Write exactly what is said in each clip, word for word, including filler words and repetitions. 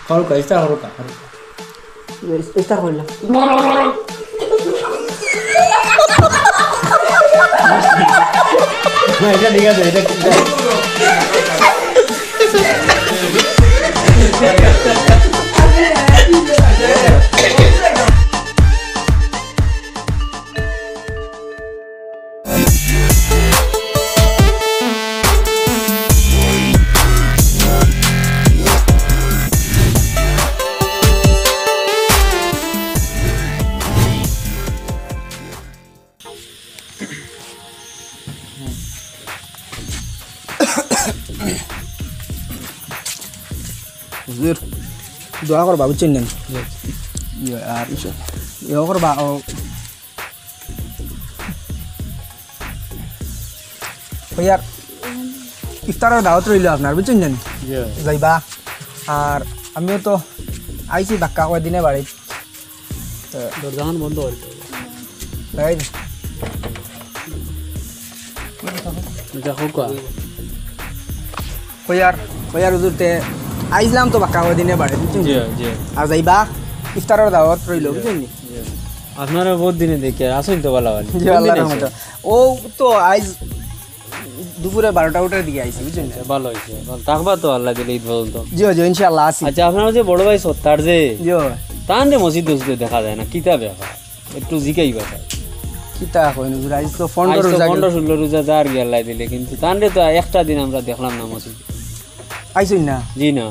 করো কা, ইফতার করো কা, করো কা। ইফতার করলাম। না, এটা ঠিক আছে, এটা ঠিক আছে। হুজুর, দোয়া করবা, বুঝছইন নি? ইয়ে, আর ইয়ে করবা, ও, ওই আর ইফতারর দাওয়াত রইলো আপনার, বুঝছইন নি? ইয়ে। যাইবা। আর আমিও তো আইছি বাক্কা কয়দিনে বাড়িত। দরজাখান বন্ধ করি। এই যে। আচ্ছা, হোক। কই আর, কই আর হুজুর তে আইছলাম তো বাক্কা কয়দিনে বাড়ি, বুঝছইন নি? জি, জি। আর যাইবা, ইফতারর দাওয়াত রইলো, জি, বুঝছইন নি? জি। আপনারে বহুত দিনে দেখি, আর আছইন তো ভালা ভালা? জি, আল্লাহর রহমতে। ও তো আইজ দুপুরে বারোটা উটার দিকে আইছি, বুঝছইন নি? আচ্ছা, ভালা অইছে। ভালা থাকবা তো আল্লাহ দিলে ঈদ পর্যন্ত? জি, জি, ইনশাআল্লাহ আছি। আচ্ছা, আপনার যে বড় ভাই সত্তার যে, জি। তানরে মসজিদ টসজিদে দেখা যায় না, কিতা ব্যাপার? একটু জিকাইবা তাই। কিতা কইন হুজুর, আইজ তো পনেরো আইজ তো রোজা গেল। পনেরো ষোলো রোজা যার গিয়া আল্লাহ দিলে, কিন্তু তানরে তো একটা দিন আমরা দেখলাম না মসজিদ। আইছইন না? জি না।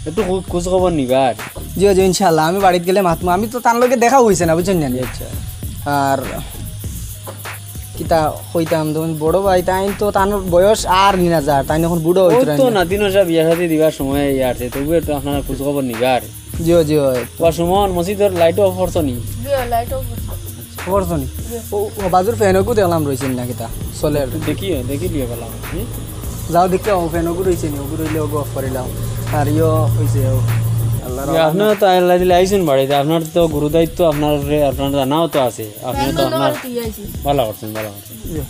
একটু খু-, খোঁজ খবর নিবার। জি, জি, ইনশাআল্লাহ, আমি বাড়িত গেলে মাতমু। আমি তো তান লগে দেখা অইছে না, বুঝছইন নি? আচ্ছা। আর কিতা কইতাম, তখন বড় ভাই, তাইন তো তান বয়স আর নি না যার, তাইন এখন বুড়া অইতরা তো না। নাতিন অইরা বিয়া শাদি দিবার সময় আইছে, তবু একটু আপনারা খোঁজ খবর নিবার। জি, জি, অয়। ওয়া সুমন, মসজিদর light off করছো নি? জি, light off করছি। করছো নি? জি। ও, ও, বাজুর fan ওগু দেখলাম রইছইন না কিতা? চলের। দেখি, দেখি লিয়ে গেলাম। হুম? যাও দেখি, ও fan ওগু রইছে নি? ওগু রইলে ওগু off করিলাও। আর ইয়ো অইছে, ও, আল্লাহর ইয়ে, রহমত। আপনারা তো আল্লাহ দিলে আইছইন বাড়িত, আপনার তো গুরু দায়িত্ব, আপনার, আপনার জানাও তো আছে। আপনি তো আপনার ভালা করছেন, ভালা করছেন। জি।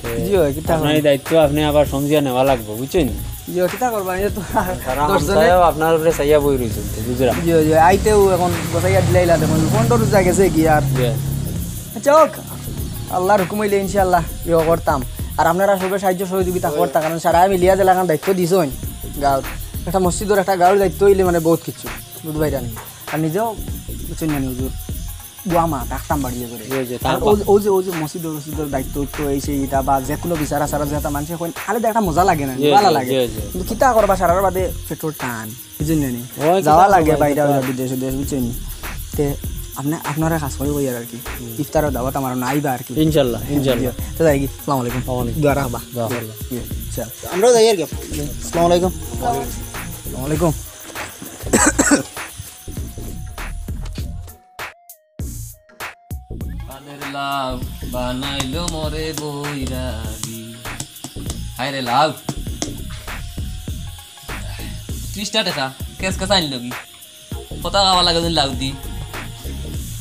তে জি, অয়, কিতা আপনার এই করবা? দায়িত্ব আপনি আবার সমঝিয়া নেওয়া লাগবো, বুঝছইন? জি, অয়, কিতা করবা? এই তো সারা দশ জনে হামসায়াও আপনার উপরে চাইয়া বই রইছইন, তো বুঝলাম। জি, জি, আইতেও এখন বসাইয়া দিলাইলা, দেখুন, পনেরো রোজা গেছে কি আর। জি। আচ্ছা, হোক, আল্লাহর হুকুম অইলে ইনশাআল্লাহ ইয়ে করতাম। আর আপনারা সবে সাহায্য সহযোগিতা করতা, কারণ সারা মিলিয়া যে লাখান দায়িত্ব দিছইন গাঁওর, একটা মসজিদর একটা গাঁওর দায়িত্ব অইলে মানে বহুত কিছু, বুঝবাই জানি। আর নিজেও বুঝছইন না নি হুজুর, দোয়া মা, রাখতাম বাড়িয়ে করে। জি, জি, আর তারপর? ওই যে, ওই যে, ওই যে মসজিদর, মসজিদর দায়িত্ব তো এই সেই ইটা বা যে কোনো বিচার আচার যেটা মানষে কইন, আরে একটা মজা লাগে না, জি, ভালা জি, লাগে। জি, জি। কিন্তু কিতা করবা, সারার বাদে পেটর টান, বুঝছইন নি? ওই যাওয়া কিতা লাগে করবা, বাইরে, এটা তো বাইরে আর বিদেশে দেশ, বুঝছইন নি? তে আপনি, আপনারা কাজ করি কইয়ার আর কি। হুম। ইফতারর দাওয়াত আমার না আইবা আর কি। ইনশাআল্লাহ, ইনশাআল্লাহ। জি। তো যাই কি, আসসালামু আলাইকুম। ওয়া আলাইকুম। দোয়া রাখবা। দোয়া করবা। জি, আচ্ছা। আমরাও যাই আর কি। আসসালামু আলাইকুম। আসসালামু আলাইকুম। কাদের লাউ বানাইলো মোরে বৈরাগী। হায় রে লাউ। ত্রিশটা টেকা, কেস কেস আনলো কি? কথা খাওয়া লাগে দিন লাউ দি।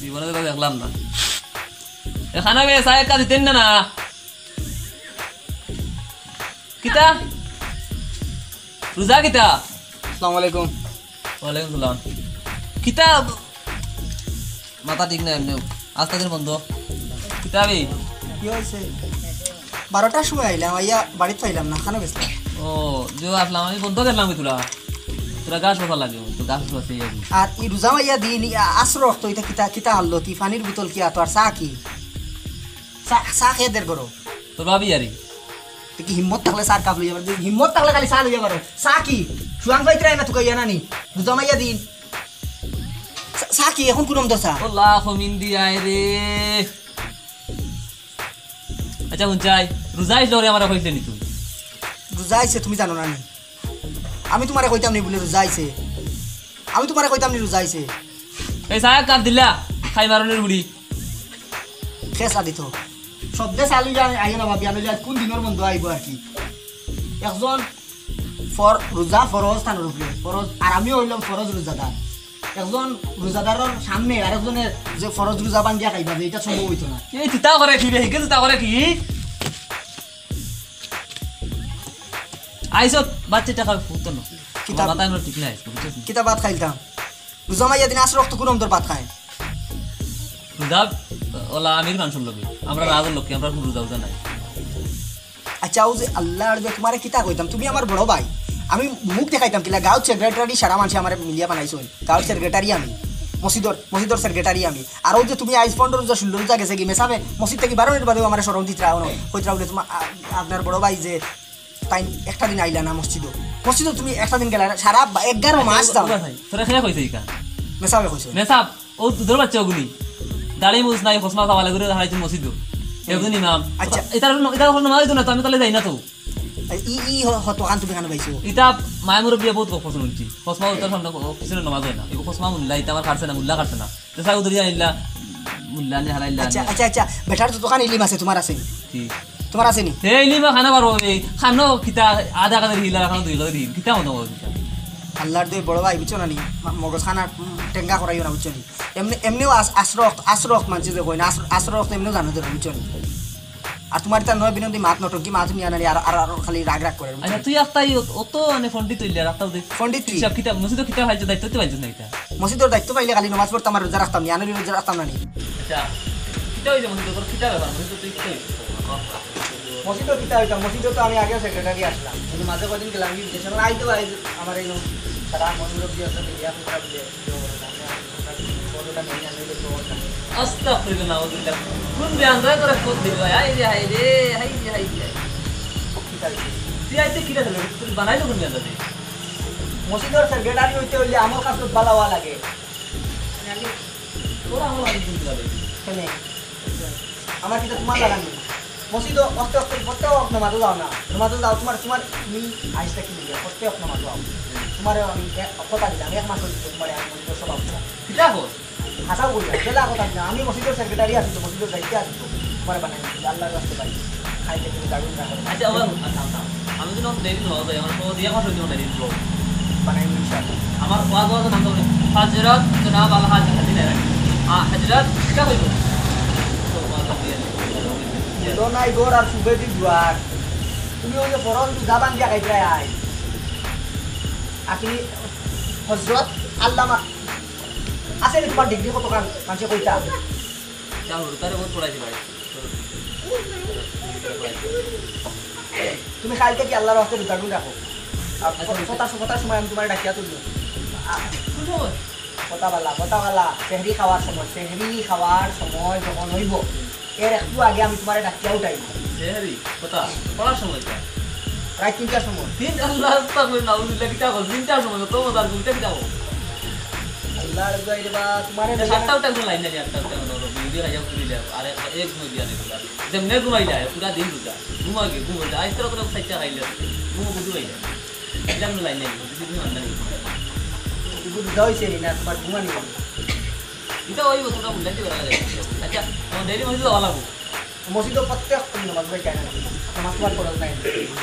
জীবনে তো দেখলাম না। এখানে বে, চা এক কাপ দিতেন না না। কিতা? রোজা কিতা? আসসালামু আলাইকুম। ওয়ালাইকুম সালাম। কিতা? মাথা ঠিক না এমনিও। আস্তা দিন বন্ধ। কিতা বে? কি অইছে? বারোটার সময় আইলাম, আইয়া বাড়িত পাইলাম না, খানো গেছিলাম। ও, যে আসলাম, আমি বন্ধ দেখলাম তোরা। তোরা গাছ বাসা লাগে, তো গাছ বাসা আছে এই আর কি। আর এই রোজা মাইয়া দিন, ই আ-, আসর অক্ত, ইটা কিতা, কিতা হাল্লত, ই পানির বোতল কি আতো, আর চা কি? চা, চা খেয়ে দের করো। তোর ভাবি আরে। তে কি হিম্মত থাকলে চার কাপ লইয়া পারো? হিম্মত থাকলে খালি চা লইয়া পারো। চা কি? সুয়াং পাইতরায় না তুকাইয়া না নি? রোজা মাইয়া দিন। চা, চা কি? এখন কোন আমদর চা? ও লাখ মিন্দি আয় রে। আচ্ছা, হুন চাই। রোজা আইসলে ওরে আমারে কইতে নি তুই। রোজা আইছে তুমি জানো না নি? আমি তোমারে কইতাম নি বুলে রোজা আইছে। আমি তোমারে কইতাম নি রোজা আইছে। এই চা এক কাপ দিলা, খাই মারনের বুড়ি। খেসা দিত। সদ্যে চালু যায়, আইও না ভাবি, আনলে আজ কোন দিনর বন্ধ আইবো আর কি। একজন ফর-, রোজা ফরজ তানর উপরে, ফরজ, আর আমিও অইলাম ফরজ রোজাদার। একজন রোজাদারর সামনে আরেকজনে যে ফরজ রোজা ভাঙ্গিয়া খাইবা, যে ইটা সম্ভব অইতো না। এই তুতা করে কি বে? হিগে তুতা করে কি? আইসত বাচ্চা টাকা ফুটতো না। কিতা, মাথা আমরা ঠিক নাই আজকে, বুঝছস নি? কিতা ভাত খাইলতাম? রোজা মাইয়া দিন আশরা অক্ত কুন অক্ত ভাত খায়? রোজা ওলা আমির মানুষর লগে, আমরা রাজর লগে, আমরা কুন রোজা উজা নাই। আচ্ছা, ও যে আল্লাহর যে তুমারে কিতা কইতাম, তুমি আমার বড় ভাই, আমি মুখ দেখাইতাম কিলা? গাঁওর সেক্রেটারি সারা মানষে আমারে মিলিয়া বানাইছইন, গাঁওর সেক্রেটারি আমি, মসজিদর, মসজিদর সেক্রেটারি আমি। আর ও যে তুমি আইজ পনরো রোজা, ষোলো রোজা গেছে কি মেসাবে মসজিদ থাকি বারনির বাদেও আমারে শরম দিতরা, অনো কইতরা বুলে তুমার, আ-, আপনার বড় ভাই যে তাইন একটা দিন আইলা না মসজিদো, মসজিদো তুমি একটা দিন গেলা না, সারা বা-, এগারো মাস যাও। বাবা ভাই, তোরা খেয়ে কইছে ইকা? মেসাবে কইছে। মেসাব, ও দুধর বাচ্চা ওগুলি। দাড়ি মুছ নাই, খসমা খাওয়া লাগে, হারাইছে মসজিদো। একজন ইমাম। আচ্ছা। এটা, এটা কোনো নামাজ হইতো না তো, আমি তাহলে যাই না তো। ই, ই হ-, হতো কান তুমি কানো পাইছো? ইতা মায় মুরব্বিয়ে বহুত পছন্দ হইছে। খসমা উতার সামনে ক-, পিছনে নামাজ হয় না। এগো খসমা মুল্লা, ইতা আমার কাটছে না, মুল্লা কাটছে না। তো সাউ ধরিয়া আইলা, মুল্লা নি হারাইলা। আচ্ছা, আচ্ছা, আচ্ছা। বেটার তো দোকান ইলিম আছে, তুমার আছে নি? কি? তুমার আছে নি? হে ইলিম খানা পারবো, এই খানো কিতা আধা কাদের হিল আর খানো দুই কাদের হিল। কিতা মতো বলো কিতা? আল্লাহর দই বড় ভাই, বুঝছো না নি? মা-, মগজ খানা, উম, টেঙ্গা করাইও না, বুঝছো নি? এমনি, এমনিও আস-, আশরা অক্ত, আশরা অক্ত মানষে যে কয় না, আশরা, আশরা অক্ত এমনিও জানো ধরে, বুঝছো নি? আর তুমার ইতা নয় বিনন্দী মাত, নটঙ্কি মাত নিয়া নানি আর, আর, আর খালি রাগ রাগ করে, বুঝছো আচ্ছা, নি? তুই আস্তা ই অত, অত মানে পণ্ডিত হইলে আর আস্তা ওদের পণ্ডিত কি? সব কিতা, মসজিদো কিতা খাইছে, দায়িত্ব তো পাইছস না কিতা? মসজিদর দায়িত্ব পাইলে খালি নমাজ পড়তাম আর রোজা রাখতাম নি, আনারি রোজা রাখতাম না নি। আচ্ছা, কিতা হইছে মসজিদো? তোর কিতা ব্যাপার? মসজিদো তুই কিতা হইছে? মসজিদো কিতা হইতাম? মসজিদো তো আমি আগেও সেক্রেটারি আসলাম, কিন্তু মাঝে কদিন গেলাম কি বিদেশে, মানে আইতে পারে আমার এই সারা মসজিদো কি আছে, মিডিয়া ফুটরা বুঝে। আস্তাগফিরুল্লাহ, নাউজুবিল্লাহ। কোন বেয়ান রে তোরা, কোন দিল ভাই? হায় রে, হায় রে, হায় রে, হায় রে। তুই আইতে কিরা দিল? তুই বানাইলো কোন বেয়ান রে? মসজিদর সেক্রেটারি হইতে হইলে আমল কাজ ভালা হওয়া লাগে। তোরা আমল কাজ কোন দিল? কেনে? আমার কিতা তুমার লাগা নি? মসজিদো অক্তে অক্তে প্রত্যেক অক্ত নামাজো যাও না? নামাজো যাও, তুমার, তুমার, তুমি আইসটা কি লিখে? প্রত্যেক অক্ত নামাজো যাও। তুমারে আমি এক কথা দিলাম, এক মাস হইছে তুমারে আমি মসজিদর সভাপতি। কিতা কর? হাছাউ কইলাম, বেলা কথা দিলাম। আমি মসজিদর সেক্রেটারি আছি তো, মসজিদর দায়িত্বে আছি তো। তুমারে বানাই দিছি, আল্লাহর রাস্তে ভাই। খাইতে তুমি দারুণ রাখো। আচ্ছা, ওবা, আচ্ছা, আচ্ছা। আমি তো নতুন দেরি নয়, আমার তো দিয়া মাস হইছে দেরি হলো। বানাই দিছি ইনশাআল্লাহ। আমার ওয়াজ ওয়াজ নাম তো হজরত জনাব আল হাজ হাজি নাই রাখি। আ, হজরত, কিতা কইবো? তো ওয়াজ দিয়ে। দোনাই গোর আর সুবেদি দুয়ার। তুমি ওই যে ফরজ রোজা বান্ধিয়া খাইতে আয়। আর তুমি হজরত আল্লামা আছে নি তুমার ডিগ্রি কতখান? মানষে কইতা। যা হুরুতারে বহুত পড়াইছি ভাই। তুমি কাইল থাকি আল্লাহর ওয়াস্তে রোজা গুণ রাখো। আর আচ্ছা, আচ্ছা। কথার, কথার সময় আমি তুমারে ডাকিয়া তুলবো। আ-, কোন সময়? কথা বালা, কথা বালা। সেহরি খাওয়ার সময়, সেহরি খাওয়ার সময় যখন হইব, এর একটু আগে আমি তুমারে ডাকিয়া উঠাইব। সেহরি? কথা? পড়ার সময় তো? প্রায় তিনটার সময়। তিন, আল্লাহ, আস্তাগফিরুল্লাহ, নাউজুবিল্লাহ, কিতা কও? তিনটার সময়, তো মজার ঘুমটা কিতা কও? আল্লাহর দোয়াই রে বা, তুমারে এটা সাতটা উঠা কোনো লাইন নাই, আটটা উঠা কোনো রোগ, ভিডিও রাজা উঠে দিলে, আর এক, এক ঘুমে দিয়া নেই তোরা। যেমনে ঘুমাই যায়, পুরা দিন রোজা। ঘুমাগে, ঘুমাগে, আজ তো তোরা সাইডটা খাইলে, ঘুমো বুঝু খাইলে। এটা কোনো লাইন নাই, বুঝি তুমি মানবে না। তুই বুঝু দাও, সে না, তুমার ঘুমানি। এটা ওই তোমরা উল্লেখ করে রাখা যায়। আচ্ছা, তোমার ডেইলি মসজিদ যাওয়া লাগবো। মসজিদো প্রত্যেক দিন নামাজ পড়ি কেন? নামাজ তোমার পড়া নাই।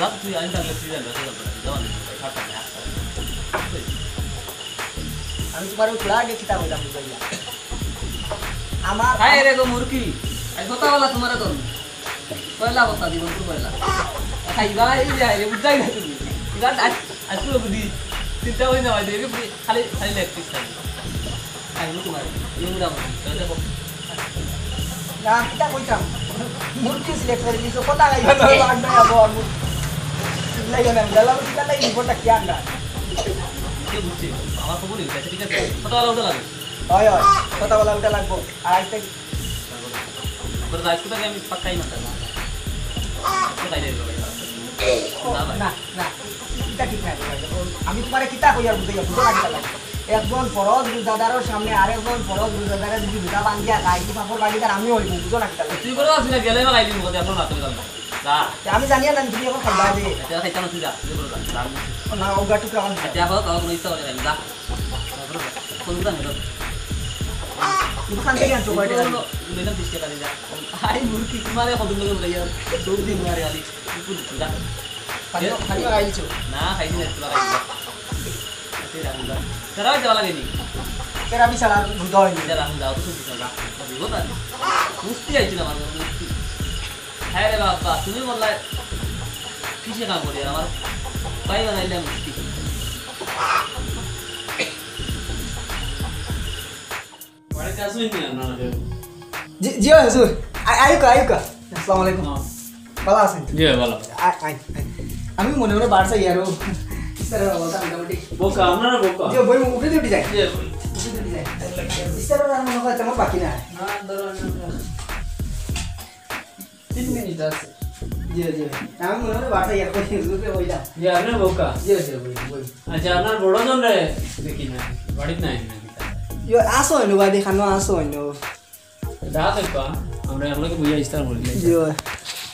রাত তুই আইন থাকলে তুই জানবে, তুই জানবে না, তুই জানবে না, খাটটা নেই, আটটা নেই। আমি তুমারে ওই থোড়া আগে কিতা কইলাম বুঝাইয়া। আমার হায় রে গো মুরগি, আজ কথা বলা তুমারে তো। পয়লা কথা জীবন তো পয়লা। খাইবা এই যে আইরে বুঝাই না তুমি। এবার আজ, আজ পুরো বুদ্ধি চিন্তা হই না হয়, দেখবি খালি, খালি লেগ পিস খাবি। খাইবো তুমারে, এই মুড়া মুড়ি, তো দেখো। না, কিতা কইতাম? মুরগি সিলেক্ট করে দিছো, কথা গাইছো, বাদ নাই আবো আর মুরগি। চিল্লাই না, জ্বালা মুরগি কালাই রিপোর্টটা কি আন্ডা? কে বুঝছে? আমার খবর নেই, ঠিক আছে? কথা বলা উঠা লাগে। হয়, হয়, কথা বলা উঠা লাগবো। আর আজ থেকে তোর রাইস কোথাকে আমি পাক্কাই মারতাম না। তো বাইরে এলো ভাই। না ভাই। না, না, এটা ঠিক না, ভাই। আমি তুমারে কিতা কইয়ার বুঝাইয়া, বুঝো না কিতা লাগে? একজন ফরজ রোজাদারের সামনে আরেকজন ফরজ রোজাদারে যদি রোজা বান্ধিয়া খায়, ই পাপর ভাগিদার আমিও হইব, বুঝো না কিতা লাগে? তুই করে আসলে গেলে বা খাইলি মুখে, এখন না তুমি জানো। যা। তে আমি জানিয়া না, তুমি এখন খাইবা যে। এটা খাইতাম না, তুই যা, তুই করে যা। যা। না, ওগা টুকরা আনতে। আচ্ছা, এখন তাও কোনো ইচ্ছা করে খাইবি, যা। কোন দোকান হলো? দোকান থেকে আনছো কয়টা? এগুলো লইলাম বিশ টাকা দিয়ে। আই মুরগি, তোমারে কত লোকে বলে, ইয়ার, দৌড় দিয়ে মারে খালি। কুকুর, যা। খালি, খালি খাইছো? না, খাইছি না, তোরা খাইছি। এই রাহুল দা। তোরা যাওয়া লাগেনি? তোরা বিশাল আর বুঝা হয়নি। এটা রাহুল দা, অত শুনছি না, যা। বুঝবো না? মুস্তি আইছিল আমার, মুস্তি। হ্যাঁ রে বাবা, তুমি বললা, কিসে কাম করি? আমার ভাই বানাইলে মুস্তি। বাড়িত আছইন নি আপনারা কেউ? জি, জি অয় হুজুর। আ-, আউক্কা, আউক্কা। আসসালামু আলাইকুম। হ্যাঁ। ভালা আছইন? জি, ভালা। আ-, আ-, আ-, আমি মনে মনে বাড়ি যাই আরো। ইফতারর অবস্থা মোটামুটি। বউক্কা, আপনারা বউক্কা। জি, বই মুখে দুটি যায়। জি, বই। মুখে দুটি যায়। ইফতারর আর মনে হয় তেমন বাকি নাই। না, ধরো, আমি তিন মিনিট আছে। জি, জি। আমি মনে মনে বাড়ি যাই, হুজুররে কইলাম। জি, আপনারা বউক্কা। জি, জি, বই, বই। আচ্ছা, আপনার বড়জনরে দেখি না, বাড়িত নাই না? ইয়ো, আছইন, বাদে খানো আছইন। রাত একটা, আমরা একলগে বইয়া ইফতার করি। জি, অয়।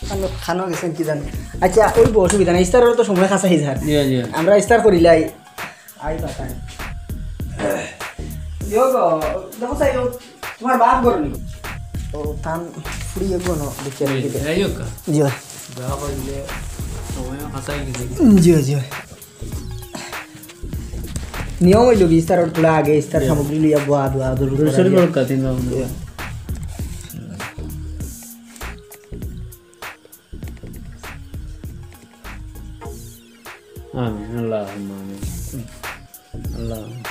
খানো, খানো গেছইন কি জানি। আচ্ছা, অইবো, অসুবিধা নাই, ইফতারর তো সময় কাছাই যার। জি, জি। আমরা ইফতার করিলাই। আই বাতাই। ইয়ো গো, দেখো চাই, তুমার বাপ ঘরো নি? ও, তান ফুড়ি এগো ন, দেখি আর কি। এই হোক। জি, অয়। যা কইলে, সময় কাছাই গেছে। জি, জি। নিয়ম অইলো কি, ইফতারর থুড়া আগে ইফতার জি। সামগ্রী লইয়া বওয়া, দোয়া, দুরুদ দুরুদ পড়া শরীফ দিয়া। পড়ো, কাতিন বাবু। জি। আমিন, আল্লাহুম্মা আমিন। আল্লাহুম্মা।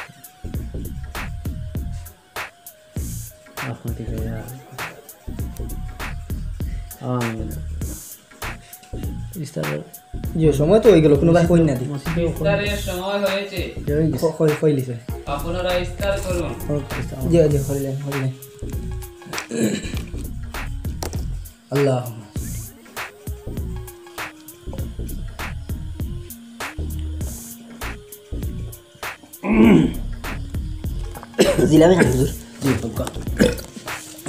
আমিন। ইফতার। জি, সময় তো অইগেলো, কুনু ভাই কইন না দি। মসজিদে ইফতারের সময় হয়েছে। জি, অই গেছে। ক-, কই, কইলিছে। আপনারা ইফতার করুন। জি, জি, করিলেন, করিলেন। আল্লাহুম্মা। জিলাপি খান হুজুর। জি, বউক্কা।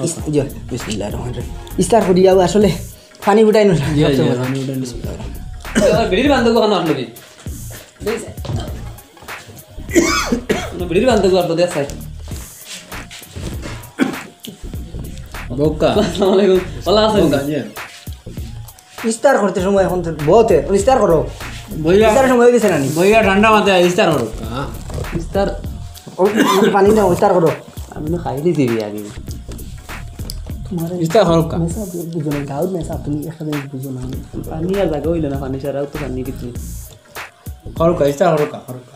ইস-, জি, বিসমিল্লাহির রহমানির রহিম। ইফতার করিয়া আসলে পানি ফুটাই না। জি, জি, পানি ফুটাই না। বিসমিল্লাহির রহমানির রহিম। বিড়ির বান্দা দোকান আসলো কি? না, বিড়ির বান্দা দোকান তো দেখ সাইড। বউক্কা। আসসালামু আলাইকুম। ভালা আছইন? বউক্কা, জি। ইফতার করতে সময় এখন তো বউতে, ইফতার করো। বইয়া, ইফতারের সময় অই গেছে না নি? বইয়া ঠান্ডা মাথায় ইফতার করো। হ্যাঁ। ইফতার। ও, পানি নাও, ইফতার করো। আমি তো খাই দিছি রে আগে। তুমার ইফতার করো কা? মেসাব বুঝো না, গাউর মেসাব তুমি একটা জিনিস বুঝো না। পানি আর জাগা অইলো না, পানি ছাড়াও তো পানি কিছু। করো কা, ইফতার করো কা, করো কা।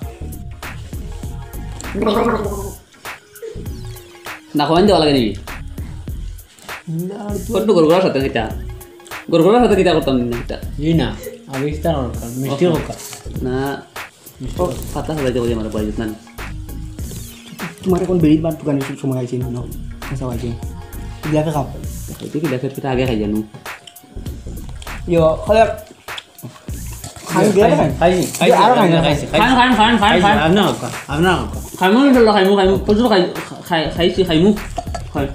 না, কমান দেওয়া লাগে নি? না, আর তো কত গরগরার সাথে কিতা? গরগরার সাথে কিতা করতাম নি কিতা? জি না, আগে ইফতার করো কা, মিষ্টি করো কা। না, মিষ্টি ও, করো। পাতা খাইতে বলি আমার বয়স না। তুমার এখন বিড়ির বান্দা দোকানে সময় আইছে না, আচ্ছা আইছে। দেখে খাও। খাইতে কি দেখে কিতা আগে খাই জানো? ইয়ো, খালি খাই, খাই, খাই, খাই, আরো খাই, খাই, খাই। খাই, খাই, খাই, খাই, খাই। খাই, খাই। আপনি খাও, আপনি খাও। খাইমু ইনশাল্লাহ, খাইমু, খাইমু। প্রচুর খাই, খাই, খাইছি, খাইমু। খাই।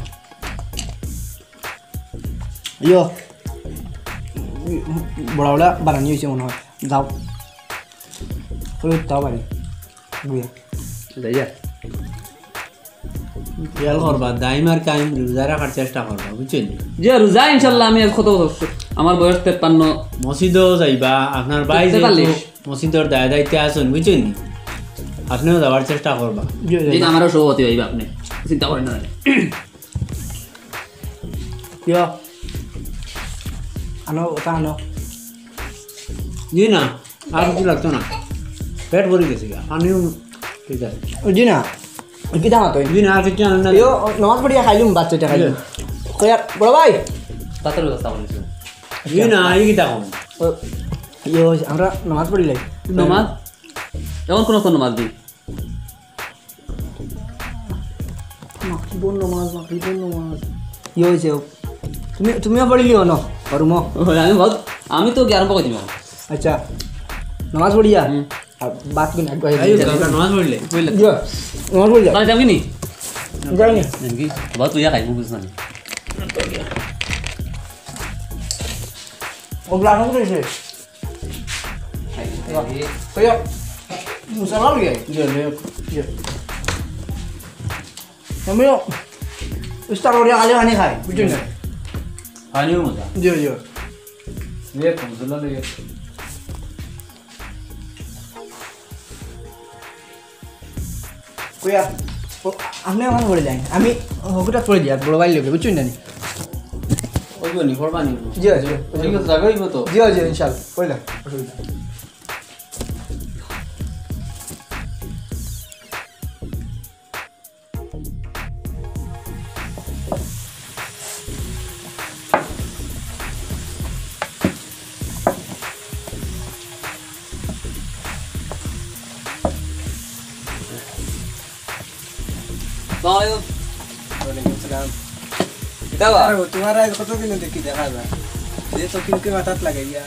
ইয়ো, বড়া বড়া বানানি অইছে মনে হয়। যাও। ওই তাও পারি। বুঝা। যাই যা। খেয়াল করবা, দাইম আর কাইম রোজা রাখার চেষ্টা করবা, বুঝছইন নি? জি, রোজা ইনশাল্লাহ আমি আজ কত বছর? আমার বয়স তেপ্পান্ন। মসজিদও যাইবা, আপনার ভাই যেহেতু তেতাল্লিশ। মসজিদর দায় দায়িত্বে আছইন, বুঝছইন নি? আপনিও যাওয়ার চেষ্টা করবা। জি, জি। জি, আমারও সভাপতি অইবা আপনি, চিন্তা করেন না। ইয়ো। আনো, ওটা আনো। জি না, আর কিছু লাগতো না। পেট ভরি গেছে গা। আমিও ঠিক আছে। জি না, কিতা মাতো? জি না, আর কিছু আনো না। ইয়ো, নামাজ পড়িয়া খাইলুম, বাচ্চাটা খাইলুম। জি। কইয়া, বড় ভাই। ভাতর ব্যবস্থা করেছো? জি না, এই কিতা কম? ও, ইয়ো, আমরা নামাজ পড়িলাই। নামাজ? এখন কোন কোন নামাজ দি? মাগরিবর নামাজ, মাগরিবর নামাজ। ইয়ে হইছে, তুমি, তুমিও পড়িলিও ন, রুমো? ওই, আমি বহুত, আমি তো গিয়ে আরম্ভ করে দিবো। আচ্ছা, নামাজ পড়িয়া? হুম। আর বাদ দিন একবার আইও, কাকা, নামাজ পড়লে? পড়লে। ইয়ে, নামাজ পড়িয়া? তাহলে যাবি নি? যাই নি। নাকি? বহুত তুই খাইবো, বুঝ না। ও গ্লাস আছে? কইয়া, মুসাফা লইয়া, জি, জি, জি। আমিও ইফতার করিয়া খালি পানি খাই, বুঝছেন না? পানিও মজা। জি, জি। জি, কমসলা লইয়া। কইয়া, ও, আপনি আমার পড়ে যান। আমি হকুটা পড়ে যাই, আর বড় ভাই লোকে, বুঝছেন না নি? ওই বনি, পড়বা নি? জি, জি। ওই তো জায়গা হইব তো? জি, জি, ইনশাল্লাহ। পড়ে যান, অসুবিধা নেই। আসসালামু আলাইকুম। ওয়ালাইকুম সালাম। কিতা বা? আরে, তোমার আজ কতদিন দেখি দেখা যায়? যে তো কিনকে মাথাত লাগাইয়া।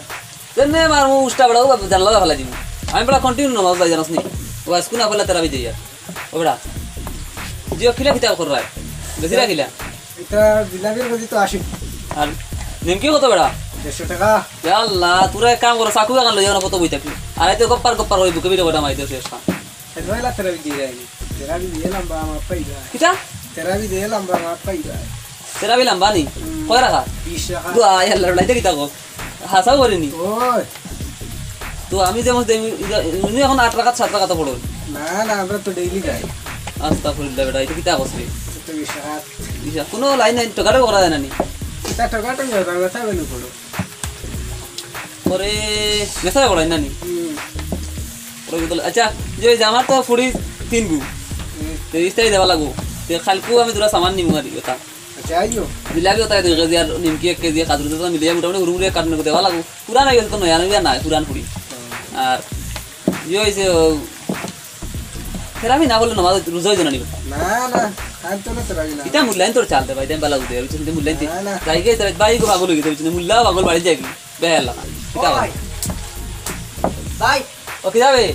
তেমনে আমার মুখ উষ্টা বেড়া, ও বাবা, জানলা ফালাই দিমু। আমি বেড়া continue নামাজ যাই, জানাস নি? ও আজকু না ফালা তেরাবি যাইয়া। ও বেড়া। জিও, কিলা কিতা কররায়? বেশি রাখিলা? এটা জিলাপির কেজি তো আশি। আর নিমকি কত বেড়া? দেড়শো টাকা। ইয়া আল্লাহ, তোরা এক কাম করো, চাকু এখান লইয়া না কত বই থাকি। আর এই তো গপ্পার গপ্পার ওই বুকে বিটা বটা মাইতে শেষ না। এ, নয় লাখ তেরাবি দিয়ে যায়নি। তেরাবি দিয়ে লম্বা আমার পাইবা। কিতা? তেরাবি দিয়ে লম্বা আমার পাইবা। তেরাবি লম্বা নি? হুম। কয় রাখা? বিশ রাখা। দোয়া, আয় আল্লাহ, লড়াইতে কিতা গো? হাসাও করিনি। ওই। তো আমি যেমন দেমি, ইদা-, উনি এখন আট রাখাত, সাত রাখাত পড়ো। না, না, আমরা তো daily যাই। আস্তাগফিরুল্লাহ বেটা, এটা কিতা করছে? এটা তো বিশ রাখাত। বিশ রাখাত। কোনো লাইন নাই, টোকাটো করা যায় না নি? এটা টোকাটো যায়, বাংলা থাকবে না পড়ো। পরে মেসাবে পড়াই না নি? হুম। পরে বোতল, আচ্ছা, যে ওই যে আমার তো ফুড়ি তিন গু। হুম। তো ইস্তারি দেওয়া লাগবো। তো কালকেও আমি তোরা সামান নিমু আর কি কথা। আচ্ছা, আইও। জিলাপি ওটা দুই কেজি আর নিমকি এক কেজি, কাজু তো মিলিয়ে মোটামুটি হুড়মুড়িয়ে কাটনে দেওয়া লাগবো। পুরান হয়ে গেছে তো নয়া নয়া নাই, পুরান পুরি। হুম। আর ইয়ে হয়েছে, ও, ফের আমি না বললে নমাজ রোজা হইতো না নি বেটা। না, না, খান তো না তেরাবি না। ইটা মূল্যায়ন তোর চালতে ভাই, দেন বালা উঠে, বুঝছেন? মূল্যায়ন দি-, না, না। যাই গিয়ে তাহলে ভাই গো পাগল হয়ে গেছে, বুঝছেন? মূল্যা পাগল বাড়ি যাবি, বেহাল লাগা। কিতা ভাই। ভাই। ও, কিতা বে?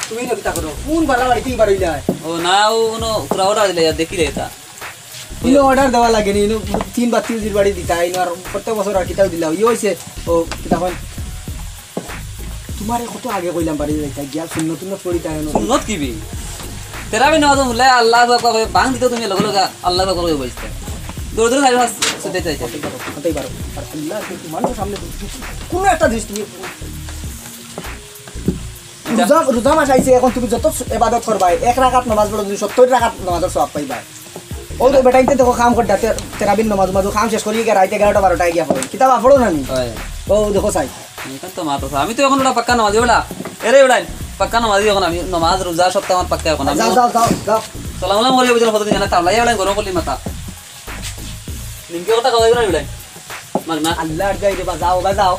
তুমি না কিতা করো? কোন বাড়া বাড়িতে বাড়ি যায়? ও না, ও কোনো পুরা order দিলে, দেখি রে এটা। ইনো order দেওয়া লাগে নি, ইনো তিন বাত্তি উজির বাড়ি দিতা, ইনো আর প্রত্যেক বছর আর কিতাও দিলা, ইয়ে হইছে, ও, কিতা কয়? তোমারে কত আগে কইলাম বাড়ি যাইতা, গিয়া সুন্নত টুন্নত পড়িতা এনো। সুন্নত কি বি? তেরাবি নামাজ মুল্লা আল্লাহু আকবার কই, বাং দিতে তুমি লগে লগে আল্লাহু আকবার কই বসতে। দৌড় দৌড় যাইবা, সুতে যাইতে। হতেই পারো, হতেই পারো। আর আল্লাহ, তুমি মানুষের সামনে তুমি কোনো একটা জিনিস তুমি রোজা, রোজা মাস আইছে, এখন তুমি যত ইবাদত করবায়, এক রাকাত নামাজ পড়ো, তুমি সত্তর রাকাত নামাজের সওয়াব পাইবায়। ও তো বেটাইতে দেখো কাম করতে, তে-, তেরাবির নামাজ, নামাজ, কাম শেষ করি গিয়া রাইতে এগারোটা বারোটায় গিয়া পড়ো। কিতাব আর পড়ো না নি? হয়। ও দেখো চাই। এখন তো মাত্র, আমি তো এখন ওটা পাক্কা নামাজি বেটা। এরে বেটা, পাক্কা নামাজি এখন আমি, নামাজ, রোজা, সব তো আমার পাক্কা এখন। আমি যাও, যাও, যাও, যাও। সালাম আলাম করি বুঝলে কতদিন জানা, তাবলাই বেটা গরম করলি মাথা। নিমকি কথা খাওয়াই না বেটা। মার না। আল্লাহর যাই রে বা, যাও বা যাও।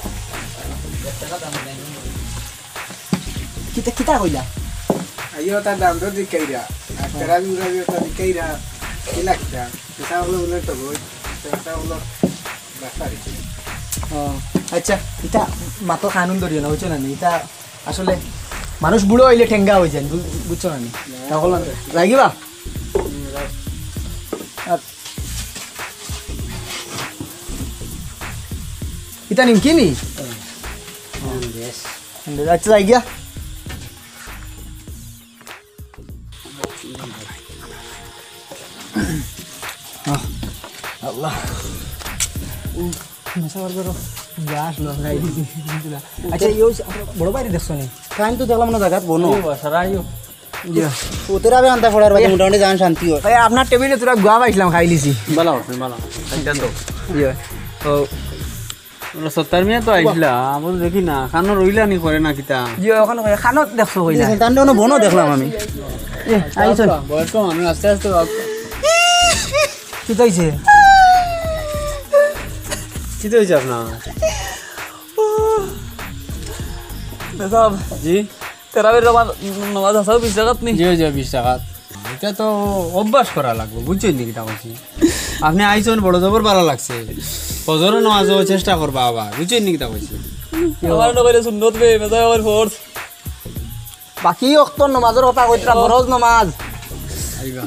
কিতা, কিতা কইলা? আইও, তার দাম তো দিকাইরা। আর তেরাবি উরাবি ওটা দিকাইরা। কি লাগতা? এটা হলো উল্লেখ তো বই। এটা হলো বাটপারি। ও, আচ্ছা, ইটা মাতো কানুন ধরিও না, বুঝছো না নি? ইটা আসলে মানুষ বুড়ো হইলে ঠেঙ্গা হয়ে যায়, বু-, বুঝছো না নি? তা হলো না। যাইগি বা? হুম, যাও। আর ইটা নিমকি নি? হুম, বেশ। আচ্ছা, যাই গিয়া। আহ, আল্লাহ। উম, নেশা বার করো। গ্যাস লঙ্গাই দিছি। আচ্ছা, ইয়ে হইছে, আপনার বড় ভাইরে দেখছো নি? টাইম তো দেখলাম না জাগাত বনো। ইয়ে বাসা, রাইও। ইয়ে। উতরা বে আনতা পড়ার বাদে ইয়ে। মোটামুটি জান শান্তি হয়। ভাই, আপনার টেবিলে তোরা গুয়া পাইছিলাম, খাই লিছি। ভালো, ভালো। আচ্ছা তো। ইয়ে। তো ওরা সত্তার মিয়া তো আইছিলা, আমি দেখি না, কানো রইলা নি করে না কিতা? জি, ওখানে কই, কানো দেখছো কই না? জি, তান্ডে ওনো বনো দেখলাম আমি। এ, আইছো। বয়স্ক মানুষ আস্তে আস্তে বাপ। কিতা হইছে? কিতা হইছে আপনার? মেসাব। জি? তেরাবির রমান-, নামাজ আছে বিশ রাকাত নি? জি, জি, বিশ রাকাত। এটা তো অভ্যাস করা লাগবো, বুঝছইন নি কিতা কইছি? আপনি আইছইন বড় জবর ভালা লাগছে। ফজরও নামাজও চেষ্টা করবা আবার, বুঝছইন নি কিতা কইছি? আমার না কইলে সুন্নত বে, মেসাব আমার ফরজ। বাকি অক্ত নামাজর কথা কইতরা, ও। ফরজ নামাজ। আইবা।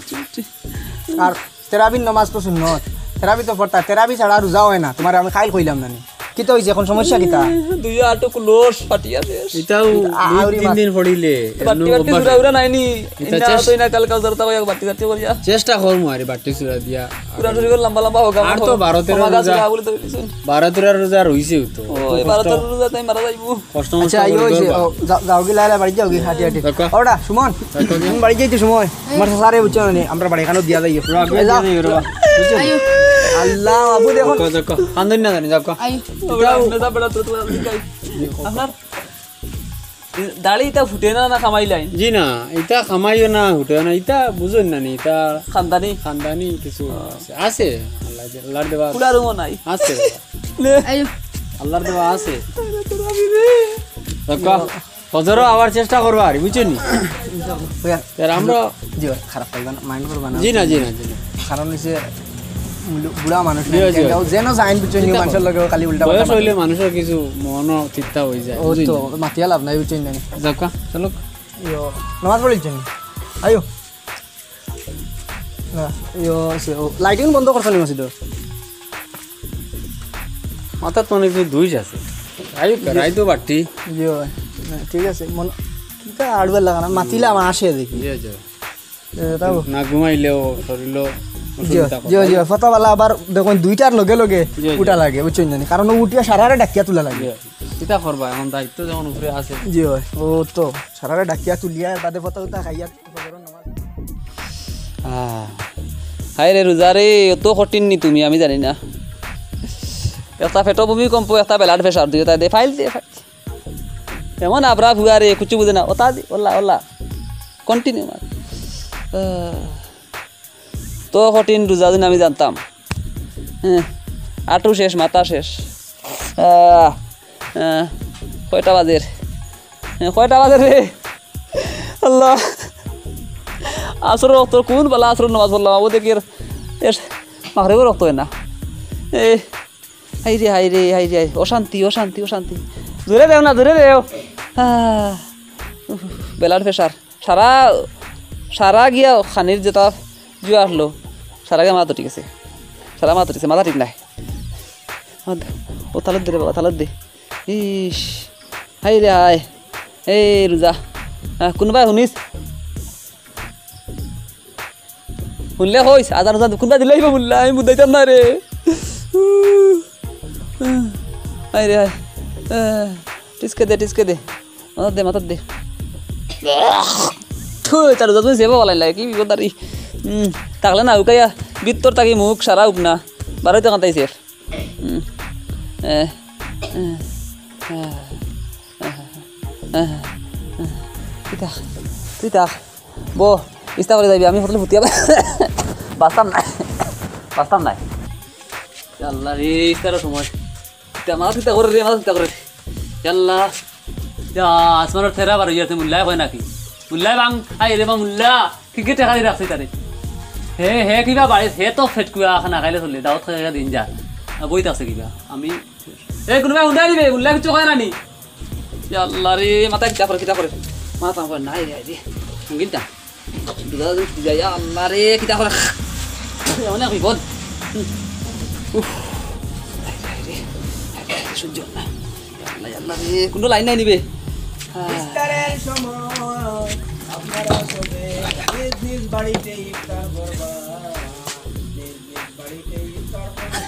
আর তেরাবির নামাজ তো সুন্নত। তেরাবি তো পড়তা, তেরাবি ছাড়া রোজা হয় না। তোমারে আমি কাইল কইলাম না নি? কিতা হইছে এখন, সমস্যা কিতা? দুই আটো ক্লোজ ফাটিয়া শেষ। এটাও আ-, দুই আউরি তিন মাস। দিন পড়িলে, বাটি এমন বাটি অভ্যাস। উড়া উড়া নাই নি? এটা ইন্না চেষ-, তো ইনা কাল কাল ধরতা কইয়া বাটি বাটি করিয়া। চেষ্টা করমু আরে বাটি চুরা দিয়া। কোরআন শরীফের লম্বা লম্বা হোক, আর তো বারো তেরো রোজা। বারো তেরো রোজা রইছে তো। ও, এই বারো তেরো রোজা তাই মারা যাইবো। কষ্ট মষ্ট আচ্ছা, ইয়ে করে হইছে, করবা। ও, যা-, যাওগি লাইলা বাড়ি যাওগি, হাঁটি হাঁটি। দেখো। ওটা, সুমন, দেখো কি? আমি বাড়ি যাইতে সময়, আমার সারে বুঝছো না নি, আমরা বাড়ি খানো দিয়া যাই। পুরা আগুয়ে এই যাও। দিয়া যাই, ওরে বাবা। বুঝছো? আইও। আল্লাহ, বাবু দেখো। দেখো, দেখো। কান্দন না জানি, দেখো। আইও। ওটা, ওটা, ওটা, ওটা, ওটা, ওটা, আপনার দাড়ি ইতা ফুটে না, না কামাইলাইন? জি না, ইতা কামাইও না, হুটেও না, ইতা বুঝইন না নি, ইতা খানদানি? খানদানি কিছু আছে। আছে, আল্লাহ, আল্লাহর দেওয়া আছে। ফুলারও নাই। আছে। নে। আইও। আল্লাহর দেওয়া আছে। তোরা আমি রে। রক্ষা। ফজরও আবার চেষ্টা করবা আর, বুঝছো নি? ইনশাআল্লাহ। আর আমরা জি ভাই, খারাপ পাইবা না, মাইন্ড করবা না। জি না, জি না, জি না। কারণ হইছে বুড়া মানুষ জি, না, জি। যেন যাইন, বুঝছো নি, মানুষের লগে খালি উল্টা বয়স পাল্টা হইলে মাতে। মানুষের কিছু মনও চিন্তা হয়ে যায়, ও বুঝলি? তো মাতিয়া লাভ নাই, বুঝছো নি? যাও কা, চলো। ইয়ো, নামাজ পড়িলছো নি? আইও। না, ইয়ো, সে, ও, লাইটিং বন্ধ করছো নি মসজিদর? মাথাত তো অনেক কিছু দুষ আছে। আইও কা, জি। রাইতো বাট্টি। জি ভাই। না, ঠিক আছে, মন, কিতা আড়ুয়ার লাগা না, মাতিলে আমার আসে দেখি। জি, জি। এ, তাও। না ঘুমাইলেও শরীরও জি, অসুবিধা জি, করে। জি, ফতাওয়ালা আবার দেখুন দুইটার লগে লগে জি, জি। উঠা লাগে, বুঝছো নি? কারণ ও উঠিয়া সারারে ডাকিয়া তোলা লাগে। জি। কিতা করবা, এখন দায়িত্ব যখন উপরে আছে। জি ভাই, ও তো সারারে ডাকিয়া তুলিয়া বাদে ফতা উতা খাইয়া ফজরর নামাজ। আহ, হায় রে রোজা রে, অত কঠিন নি তুমি, আমি জানি না। একটা পেটো ভূমিকম্প, একটা ব্লাড প্রেশার, দুইটা দে, ফাইল দে, ফাইল। এমন আবরা ফুয়া রে, কুচু বুঝে না। ওতা দি, ওল্লা, ওল্লা। কন্টিনিউ মার। আহ, তো কঠিন রোজা দিন আমি জানতাম। হ্যাঁ, আটু শেষ, মাথা শেষ। আহ, আহ, কয়টা বাজের? হ্যাঁ, কয়টা বাজের রে? আল্লাহ। আসর ওয়াক্ত কোন বালা আসর নামাজ পড়লাম? আবু দেখি এর, এর মাগরিবর ওয়াক্ত হয় না। এ, হায় রে, হায় রে, হায় রে, হায়। অশান্তি, অশান্তি, অশান্তি। জোরে দেও না, জোরে দেও। আহ, উফ, ব্লাড প্রেশার। সারা, সারা গিয়া খানির যেটা জুয়া আসলো, সারা গিয়া মাথা ঠিক আছে। সারা মাথা ঠিক আছে, মাথা ঠিক নাই। ও তালুত দে রে বাবা, তালুত দে। ইস, হায় রে হায়। এই রোজা। আহ, কোনোবায় শুনিস? শুনলে কইস, আজান আজান কোনটা দিলেই বা মোল্লা, আমি বুঝাইতাম না রে। হায় রে হায়। আহ, টিসকে দে, টিসকে দে। মাথাত দে, মাথাত দে। থু, তার যত সেবা বলাই লাগে, কি বিপদ আর ই। হুম, থাকলে না, উকাইয়া, ভিতর থাকি মুখ সারা উক না। বারোইতে কান্তাইছে। হুম, এ, এ, এ, এ, এ, এ। তুই থাক, তুই থাক। বো, ইস্তা করে যাইবি, আমি হোটেলে ফুটিয়া বাঁচতাম না, বাঁচতাম না। আল্লাহ রে, ইস্তারর সময়। ইতা মাথা চিন্তা করে রে, মাথা চিন্তা করে। আল্লাহ, ইয়া, আসমানর তেরা বার হইয়া আছে, মোল্লায় কয় নাকি? মোল্লায় বাং, আয় রে বা মোল্লা, কি কি টেকা দি রাখছে তারে? হে, হে কিবা বাড়িত, হে তো ফেটকুয়া খানা খাইলে চলে, দাওয়াত খাইয়া দিন যা। আর বইত আছে কিবা? আমি, এ, কোনোবায় উঠাই দিবে, মোল্লায় কিচ্ছু কয় না নি? ইয়া আল্লাহ রে, মাথা কিতা করে, কিতা করে? মাথা কাম করে না, এই রে, এই রে। মুঙ্গিলটা। দুধা দুধ দিয়া, ইয়া আল্লাহ রে, কিতা করে? এ, অনেক বিপদ। উফ। এই রে, এই রে, এই রে, সহ্য হয় না। ইয়া আল্লাহ, ইয়া আল্লাহ রে, কোনো লাইন নাই নিবে। হ্যাঁ। ইফতারের সময় আপনারা সবে নিজ নিজ বাড়িতে ইফতার করবা। নিজ নিজ বাড়িতে ইফতার করবা।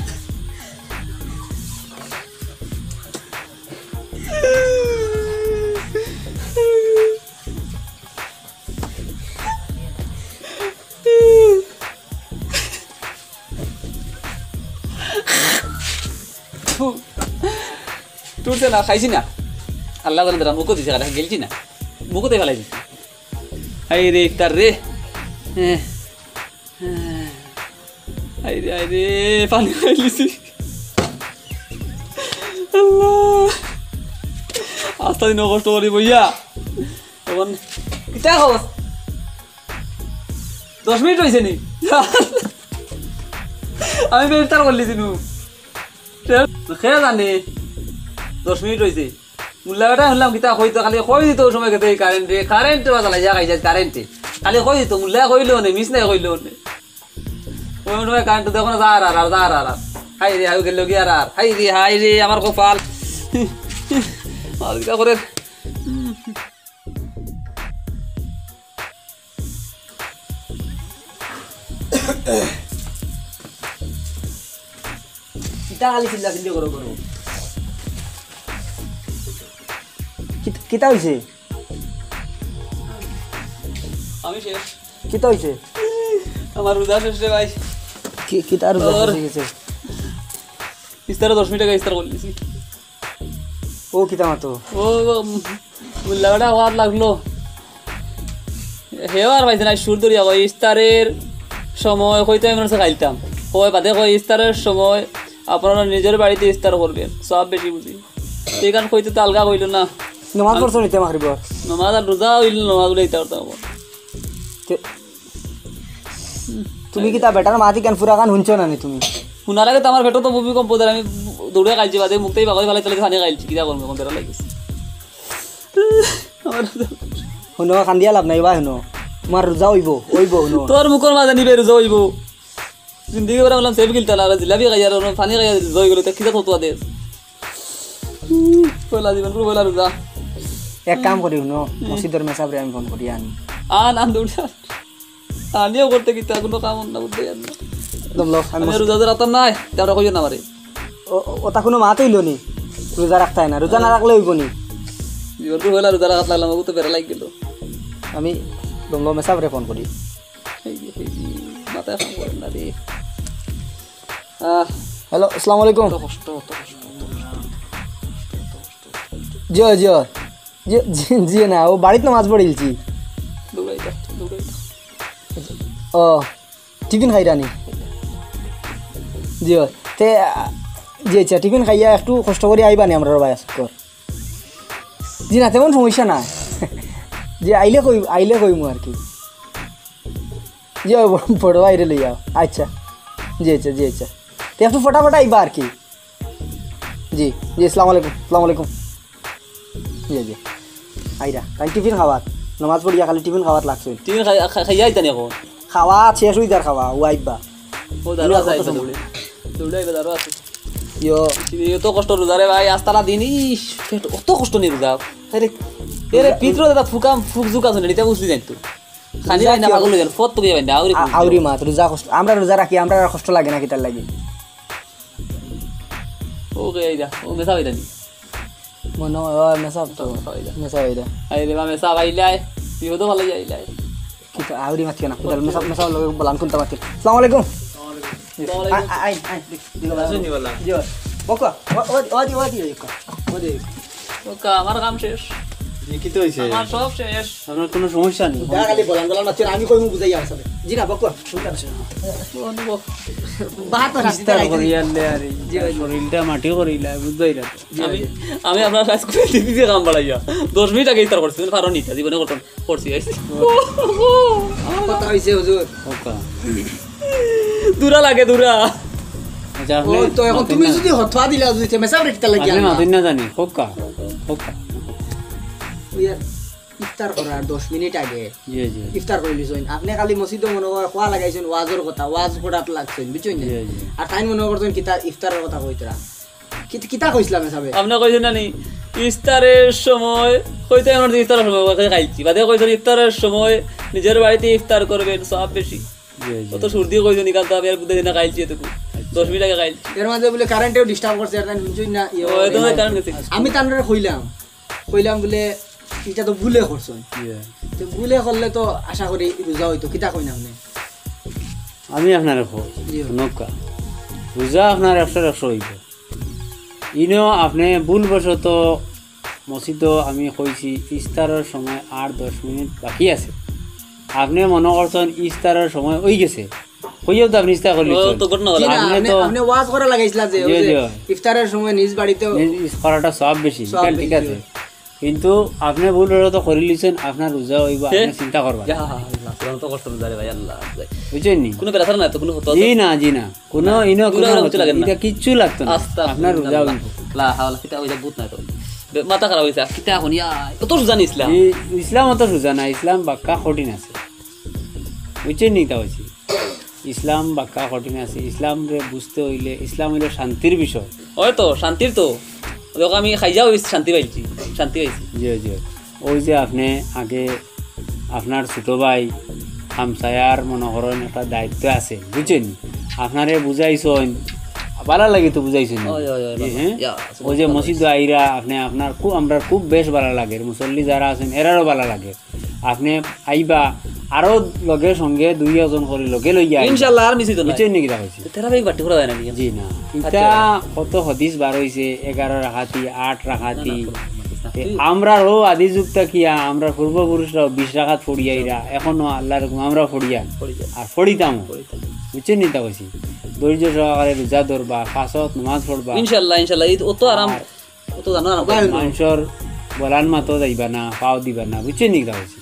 টুটছে না, খাইছি না। আল্লাহ জানে, দাঁড়া, মুখো দিছে, খালি গেলছি না। মুখোতে ফেলাই দিছি। হায় রে, ইফতার রে। হ্যাঁ। হ্যাঁ। হায় রে, হায় রে, পানি খাইলিছি। আল্লাহ। আস্তা দিন কষ্ট করি বইয়া। এখন কিতা খবর? দশ মিনিট হইছে নি? আমি তো ইফতার করলিছি নু। কে জানে? দশ মিনিট হইছে। মোল্লা বেটা শুনলাম কিতা কইতো, খালি কই দিত ওই সময় গেছে এই কারেন্টে, কারেন্টে বাজা লাগিয়া খাইছে কারেন্টে। খালি কই দিত, মোল্লায় কইলো নে, মিস নাই কইলো নে। ওই সময় কারেন্ট দেখো না, যা আর আর, যা আর আর। হায় রে, হায় গেল গিয়া আর আর। হায় রে, হায় রে, আমার কপাল। আর কিতা করে? কিতা খালি চিল্লা চিল্লি করো, করো? কিত-, কিতা হইছে? আমি শেষ। কিতা হইছে? আমার রোজা শেষ রে ভাই। কি, কিতা রোজা তোর শেষ হয়ে গেছে? ইফতারে দশ মিনিট আগে ইফতার করে দিছি। ও কিতা মাতো? ও, উম, উল্লা বেটা হওয়ার লাগলো। হেও আর পাইছে না, সুর ধরিয়া কয়, "ইফতারের সময় কইতে আমি মনে হচ্ছে খাইতাম।" কয় বাদে কয়, "ইফতারের সময় আপনারা নিজের বাড়িতে ইফতার করবেন, সব বেশি বুঝি।" এইখান কইতে তো আলগা কইল না। নমাজ পড়ছো নিতে মাগরিবর? নমাজ আর রোজা হইল, নমাজ বলে ইফতার করতাম। তে-, তুমি কিতা বেটার মাতি কেন পুরা গান শুনছো না নি তুমি? শোনার আগে তো আমার পেটও তো ভূমিকম্প দেয়, আমি দৌড়ে খাইছি, বাদে মুখতেই বাগই ফালাই তাহলে পানি খাইছি, কিতা করবো, এখন বেড়া লাগিছে। আমার হুনো, কান্দিয়া লাভ নাই বা, হুনো, তোমার রোজা হইব, হইব, হুনো। তোর মুখর মাঝে নিবে রোজা হইব। জিন্দিগি ভরা বললাম সেব গিলতা না, জিলাপি খাইয়া আর পানি খাইয়া রোজা হয়ে গেল, তা কিতা থতুয়া দে। পয়লা জীবন, পুরো পয়লা রোজা। এক কাম করি, হুনো, মসজিদর মেসাবরে আমি ফোন করি আনি। আন, আন, দৌড়া। আনিও করতে কিতা, কোনো কাম না বুঝতে জানি না। দম লও, আমি আমি মসজিদ- রোজা ধরে রাতার নাই, তে আমরা কইও না আমারে। ও, ও, ওটা কোনো মাত হইল নি? রোজা রাখতে হয় না, রোজা না রাখলে হইব নি? জীবন তো হইলা রোজা রাখাত লাগলাম, ও তো বেড়া লাগ গেল। আমি দম লও, মেসাবরে ফোন করি। এই যে, এই যে, মাথায় কাম করে না রে। আহ, হ্যালো, আসসালামু আলাইকুম। অত কষ্ট, অত কষ্ট, অত কষ্ট। জি, জি, জি, জি, জি না, ও বাড়িত নামাজ পড়িলছি। দৌড়াই যা, দৌড়াই যা। ও, টিফিন খাইরানি? জি, ও। তে, আ, জি, আচ্ছা, টিফিন খাইয়া একটু কষ্ট করি আইবানি আমরার বায় আজকর। জি না, তেমন সমস্যা না। জি, আইলে কই, আইলে কইমু আর কি। জি, ও বড়, বড় ভাইরে লইয়া। আচ্ছা। জি, আচ্ছা, জি, আচ্ছা। তে একটু ফটাফট আইবা আর কি। জি, জি, আসসালামু আলাইকুম, আসসালামু আলাইকুম। জি, জি। আইরা, তাই টিফিন খাওয়াত, নামাজ পড়িয়া খালি টিফিন খাওয়াত লাগছে। টিফিন খাই-, খা-, খাইয়া আইতানি এখন? খাওয়াত শেষ হই যার খাওয়া, ও আইবা। ও দারু আছে, আইবা দৌড়ে। দৌড়ে আইবা, দারু আছে। ইয়ো। ইয়ো তো কষ্ট রোজা রে ভাই, আস্তারা দিন, ইস, পেট অত কষ্ট নি রোজা। আরে, এরে পিতরো দাদা ফুকাম, ফুক জুক আছে না, এটা বুঝলি জানি তো। খালি রোজা ভাই না কি পাগল হয়ে যান, ফত তো গিয়ে ভাই না, আউরি আ-, ফুক আউরি জুক। মাত, রোজা কষ্ট, আমরা রোজা রাখি, আমরা আর কষ্ট লাগে না কিতার লাগি। ও কে আইরা, ও মেসা ভাই জানি। মনে হয়, ও মেসা তো। মেসা ভাই জানি। মেসা ভাই জানি। আরে বা মেসা ভাই লাই, বিপদ ভালো যাই লাই। কিন্তু আউরি মাতিও না, কোথায় মেসা, মেসা লগে বলান কোনটা মাতি। আসসালামু আলাইকুম। আসসালামু আলাইকুম। আ-, আ-, আই, আই, দি-, দিগো বালা। আসুন, দিগো বালা। জি। বকো, ও, ও, ও, দি, ও, দি, ও, ও, দি। বকো, আমার কাম শেষ। জি, কি তো হইছে? আমার সব শেষ। আপনার কোনো সমস্যা নেই। দয়া খালি বলান, বলান মাতিও না, আমি কইমু বুঝাই আসলে। জি না, বকো, শুনতে আসে না। বন্ধু, বকো। বাহাত্তর হাসি ইফতার তারাই করি দিবি। আনলে আর এই জি, জি। শরীরটা মাটি করিলা, বুঝবাই না তো। আমি, আমি আপনার কাজ করে দিতে দিয়ে কাম বাড়াইয়া। দশ মিনিট আগে ইফতার করছি, পারো নিতে, জীবনে করতাম। করছি, আইছি। কথা হইছে, হুজুর। ওকা। দূরা লাগে, দূরা। আচ্ছা, আপনি ও, তো এখন মাতেন তুমি না। যদি হতোয়া দিলা, যদি তে মেসাব রেখতে লাগে আপনি না। মাতেন না জানি, ওকা, ওকা। ওই আর ইফতার করার দশ মিনিট আগে জি, জি। ইফতার করে লিছইন। আপনি খালি মসজিদে মনে হয় খোয়া লাগাইছেন, ওয়াজর কথা, ওয়াজ করাত লাগছেন, বুঝছেন না? জি, জি। আর তাই মনে করছেন কিতা ইফতারের কথা কইতরা। কিত-, কিতা কইছিলাম হিসাবে? আপনি কইছেন না নি, ইফতারের সময়, কইতে আমার ইফতারের সময় ওকে খাইছি। বাদে কইছেন ইফতারের সময় নিজের বাড়িতে ইফতার করবেন, সব বেশি। জি, জি। অত সর্দি কইছেন, নিকাল তো আমি আর বুঝতে না খাইছি এতটুকু। আচ্ছা। দশ মিনিট আগে খাইছি। এর মাঝে বলে কারেন্টেও ডিস্টার্ব করছে, আর তাই বুঝছেন না, ইয়ে ও, এত কারেন্ট গেছে। আমি তানরে কইলাম, কইলাম বলে, "এটা তো ভুলে করছো।" ইয়ে। তো ভুলে করলে তো আশা করি রোজা হইতো, কিতা কইন আপনি? আমি আপনারে কই, জি। নৌকা। রোজা আপনার একশো একশো হইব। ইনো আপনি ভুলবশত মসজিদো আমি কইছি ইফতারের সময় আর দশ মিনিট বাকি আছে। আপনি মনে করছেন ইফতারের সময় হই গেছে। কইয়াও তো আপনি ইফতার করলি ও, চল। তো ঘটনা জি না, আপনি আপনি, তো আপনি ওয়াজ করা লাগাইছিলা যে, ওই জি, যে জি। ইফতারের সময় নিজ বাড়িতে নিজ ইস-, করাটা সব বেশি, সব ঠিক বেশি, আছে। জি। কিন্তু আপনি ভুল হলে তো করি লিছেন, আপনার রোজা হইব, হে? আপনি চিন্তা করবা। ইয়া, আল্লাহ, কোরআন তো কষ্ট রোজা রে ভাই, আল্লাহ। বুঝছেন নি? কোনো বেড়াছাড়া নাই তো, কোনো হতো জি না, জি না। কোনো না। ইনো কোনো কোনো কিছু লাগে না। এটা কিচ্ছু লাগতো না। আস্তে আস্তে আপনার রোজা ইনশাআল্লাহ। হইব। লা হাওলা, কিতা ওই যে ভূত নাই তো। বে-, মাথা খারাপ হইছে। কিতা এখন ইয়া, কত রোজা নি ইসলাম? ই-, ইসলাম অত রোজা না, ইসলাম বাক্কা কঠিন আছে। বুঝছেন নি তা হইছে? ইসলাম বাক্কা কঠিন আছে। ইসলাম রে বুঝতে হইলে, ইসলাম হইলে শান্তির বিষয়। ওই তো, শান্তির তো। দেখো, আমি খাইয়া হইছি, শান্তি পাইছি, শান্তি পাইছি। জি, জি। ওই যে আপনি আগে আপনার ছোট ভাই, হামসায়ার মনে করেন একটা দায়িত্ব আছে, বুঝছেন? আপনারে বুঝাইছইন, ভালা লাগি তো বুঝাইছইন। ওই, ওই, ওই, জি, বাবা। হ্যাঁ? ইয়া, ওই যে সুবহানাল্লাহ। মসজিদ আইরা, আপনি আপনার খুব, আমরা খুব বেশ ভালা লাগে, মুসল্লি যারা আছেন, এরারও ভালা লাগে। আপনি আইবা, আরো লগে সঙ্গে দুই একজন করে লগে লইয়া আইবা। ইনশাআল্লাহ, আর মিস হইতো না। বুঝছেন নি কিতা কইছি? তেরা বেগ বাটি করা যায় না নি? জি না। আচ্ছা। ইটা কত হাদিস বার হইছে, এগারো রাকাতি, আট রাকাতি। না, না, কোনো আমরার অউ আদি যুগ থাকিয়া, আমরার পূর্বপুরুষরাও বিশ রাকাত পড়িয়া ইরা, এখনো আল্লাহর হুকুম আমরা পড়িয়া, আর পড়িতামও। বুঝছইন নি কিতা কইছি? ধৈর্য সহকারে রোজা ধরবা, পাঁচ ওয়াক্ত নামাজ পড়বা। ইনশাআল্লাহ, ইনশাআল্লাহ, অত আরাম, অত জানো আরাম। মানষর বলার মাতো যাইবা না, পাও দিবা না, বুঝছইন নি কিতা কইছি?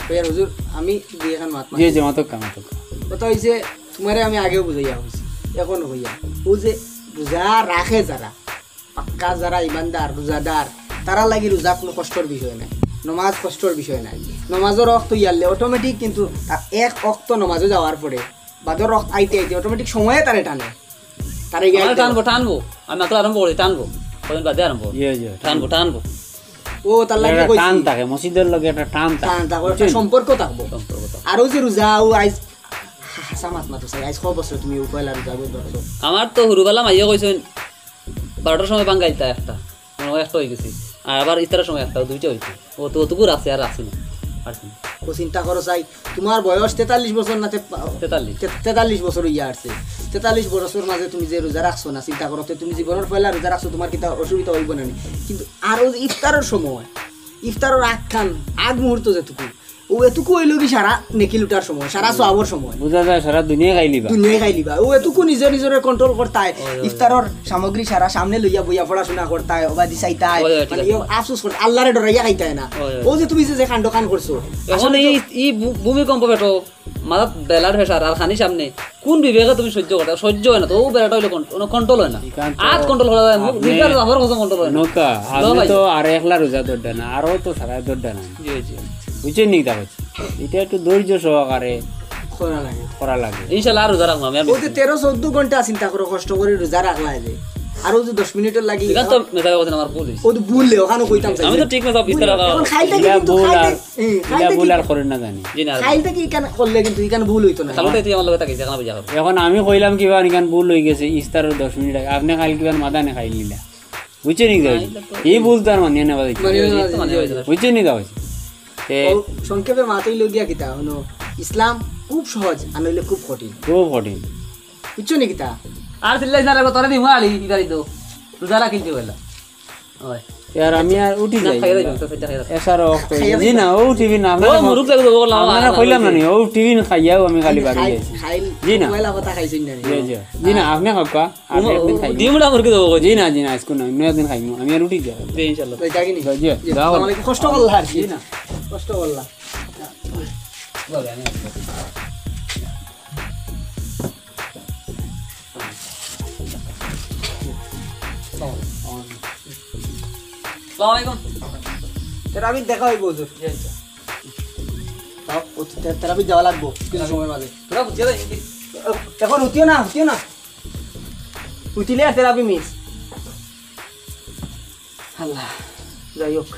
ভাইয়া হুজুর, আমি দুই এখান মাত জি, মাতি। জি, মাতউক্কা, মাতউক্কা। কথা হইছে, তোমারে আমি আগেও বুঝাইয়া কইছি, এখনো কইয়া, অউ যে রোজা রাখে যারা, পাক্কা যারা ইমানদার, রোজাদার, তারার লাগি রোজা কোনো কষ্টর বিষয় নায়, নমাজ কষ্টর বিষয় নায়। নমাজর ওয়াক্ত ইয়ারলে automatic কিন্তু তার এক ওয়াক্ত নমাজে যাওয়ার পরে বাদর ওয়াক্ত আইতে আইতে automatic সময়ে তারে টানে, তারে গিয়া আমার আইতে টানবো, টানবো। আমি মাত্র আরম্ভ করি, টানবো। কদিন বাদে আরম্ভ করি। ইয়ে, ইয়ে। টানবো, টানবো। ও, তার লাগি একটা কইছি। টান থাকে, মসজিদর লগে একটা টান থাকে। টান থাকে, একটা বুঝছইন? সম্পর্ক থাকবো। সম্পর্ক থাকবো। আর অউ যে রোজা, অউ আইজ, হাছা মাত মাতো চাই, আইজ ক বছর তুমি অউ পয়লা রোজা ধরছো? আমার তো হুরুবালা মাইয়ে কইছইন, বারোটার সময় ভাঙ্গাইতা একটা, মনে হয় একটা অইগেছে, আর আবার ইফতারর সময় একটা, দুইটা অইছে। ও তো অতটুকু রাখছে, আর রাখছে না, আর কি। ও চিন্তা করো চাই, তোমার বয়স তেতাল্লিশ বছর না তে-, তেতাল্লিশ। তে-, তেতাল্লিশ বছর অইয়া আসছে। তেতাল্লিশ বছর মাঝে তুমি যে রোজা রাখছো না, চিন্তা করো, তে তুমি জীবনর পয়লা রোজা রাখছো, তোমার কিতা অসুবিধা অইবো না নি? কিন্তু আরো যে ইফতারর সময়, ইফতারর আগ খান, আগ মুহূর্ত যেটুকু, ও এটুকু অইলো কি সারা নেকি লুটার সময়, সারা সওয়াবর সময়। বুঝা যায় সারা দুনিয়া খাইলিবা। দুনিয়ায় খাইলিবা। ও এটুকু নিজে নিজরে control করতায়, ওই, ওই, ওই। ইফতারর সামগ্রী সারা সামনে লইয়া বইয়া পড়াশোনা করতায়, ওবাদি চাইতায়, ওই, ওই, ঠিক মানে আছে। ইয়ে আফসোস করতায়, আল্লাহরে ডরাইয়া খাইতায় না। ওই, ওই। ও যে তুমি যে, যে কাণ্ড খান করছো, এখন আসলে এই, তো এই ভূ-, ভূমিকম্প বেটো, মাথাত বেলার প্রেশার আর খানি সামনে, কোন বিবেকে তুমি সহ্য করতায়? সহ্য অয় না তো, ও বেলাটা অইলে কন-, কোনো control অয় না। ইখান তো আত control করা যায় না, আপনি জিগার জাফর কত control অয় না। নৌকা, লো আপনি ভাই। তো আর একলা রোজা ধরতা না, আরো তো সারা ধরতা না। জি, জি। বুঝছইন নি কিতা কইছি? ইটা একটু ধৈর্য সহকারে করা লাগে। করা লাগে। ইনশাআল্লাহ আর রোজা রাখমু আমি, আর ও যে তেরো চৌদ্দ ঘন্টা চিন্তা করো, কষ্ট করি রোজা রাখলায় যে, আর ও যে দশ মিনিটর লাগি ইখান তো মেজাবে কথা আমার ভুল অইছে। ও তো ভুল লে, ওখানে কইতাম চাই। আমি তো ঠিক মতো বিস্তার এখন খাইতে কি ইলা কিন্তু ভুল খাইতে আর, হুম, ইলা খাইতে ভুল কি? আর করেন না জানি। জি না, আর খাইল থাকি ইখান করলে কিন্তু ইখান ভুল অইতো না। তাহলে তো তুই আমার লগে থাকিস, এখন বুঝা হবে। এখন আমি কইলাম কিবা, ইখান ভুল অইগেছে, ইফতারর দশ মিনিট আগে। আপনে খাইল কিবা মাদানে খাইলিলা। বুঝছইন নি কিতা কইছি? না, ইটা তো এই ভুল তো আর মানিয়া নেওয়া যাইতো না। মানিয়া নেওয়া যাইতো না। মানিয়া নেওয়া যাইতো না। বুঝছইন নি কিতা কইছি? তে ও সংক্ষেপে মাত অইলো গিয়া কিতা, হুনো, ইসলাম খুব সহজ, আর নইলে খুব কঠিন। খুব কঠিন। বুঝছো নি কিতা? আর চিল্লাইস না রে, তোরে দিমু আলি, ইবারি দো। রোজা রাখিল যে বলে। ওই। ইয়ার, আমি আর উঠি না, যাই। খাইয়া যাই, তো সেটা খাইয়া যাই। এসার ওয়াক্ত অইছে। খাইয়া জি না, যাই। ও টিফিন না, আপনারা ও মুরুক লাগবে, ও লামা, আপনারা আর কইলাম না নি, ও টিফিন খাইয়াও আমি খালি বাড়ি খাইল, যাইছি। খাইল, জি না। পয়লা কথা খাইছইন না নি? জি, জি। জি না, আপনে খাউক্কা, আর ও, একদিন ও, খাইমু। ডিমুড়া মুরগি দেবো, জি না, জি না, আজকে না, অন্য একদিন খাইমু, আমি আর উঠি যাই। জি, ইনশাআল্লাহ। তো যাই কি নি? জি, জি, যাও। আসসালামু আলাইকুম। কষ্ট করলা আর কি। জি না। কষ্ট করলা। আসসালামু আলাইকুম। তেরাবিত দেখা অইবো, হুজুর। জি, আচ্ছা। তাও, ও, তে-, তেরাবিত যাওয়া লাগবো, কিছু সময় বাদে। তোরা বুঝিয়া যাই নাকি? এখন উঠিও না, উঠিও না। উঠিলে আর তেরাবি মিস। আল্লাহ, যাই হোক।